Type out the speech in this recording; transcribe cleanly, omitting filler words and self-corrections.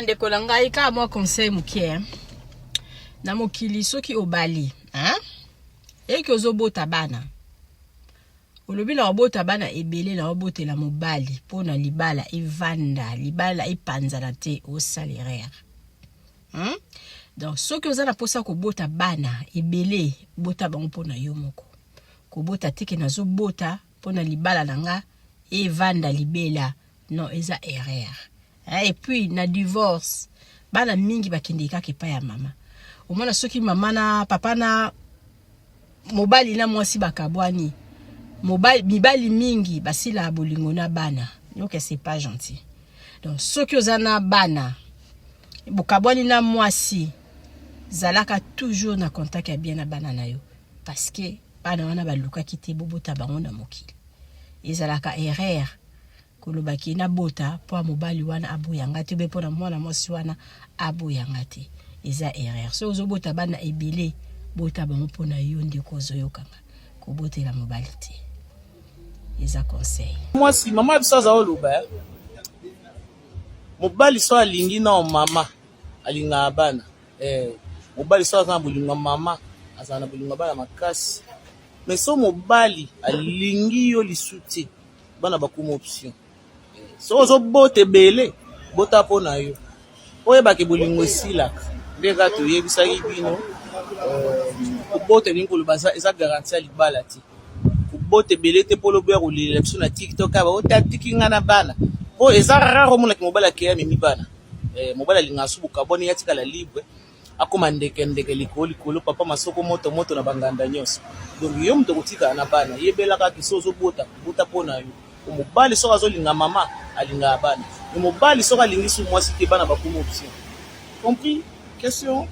Bandeko na ngai, kaka mwa conseil moke na mokili. Soki obali, hein? Eki ozobota bana, olobi na obota bana ebele, na obotela mobali mpo na libala evanda, libala epanzana te, osala erreur, Donc soki oza na mposa kobota bana ebele, bota bango mpo na yo moko. Kobota teke nazobota mpo na libala na nga evanda libela, non, eza erreur. Et puis na divorce, bana mingi bakendeki kaka epai ya mama. Omona soki mama na papa na mobali na mwasi bakabwani, mobali, mibali mingi basila bolingo na bana. Yoka, c'est pas gentil. Donc soki oza na bana, bokabwani na mwasi, zalaka toujours na contact ya bien na bana na yo, parce que bana wana balukaki te bobota bango na mokili. Ezalaka erreur kolobaki nabota mpo ya mobali wana aboyanga te, be mpo na mwana mwasi wana aboyanga te. Eza erreur. Soki ozobota bana ebele, bota bango mpo na yo. Ndeko ozoyokanga, kobotela mobali te, eza conseil. Mwasi mama biso aza oloba, mobali so alingi na mama, alingaka bana. Mobali so aza na bolingo ya mama, azala na bolingo ya bana makasi. Mais so mobali alingi yo lisu te, bana bakoma option. So ozobota ebele, bota mpo na yo, oyebaka bolingo esilaka. Nde kaka toyebisaki bino, kobota elingi koloba eza garantie ya libala te. Kobota ebele te mpo loboya kolelela biso na TikTok aba otatiki nga na bana, mpo eza rare omonaki mobali akeya amemi bana. Mobali alingaka so bokabwani, ye atikala libre, akóma ndeke ndeke likolo likolo, papa masoko moto moto na banganda nyonso. Donc yo moto okotikala na bana, yebelaka ke so ozobota, bota mpo na yo. Mobali soki azolinga mama, alingaka bana. Me mobali soki alingi su mwasi te, bana bakoma option. Compris question?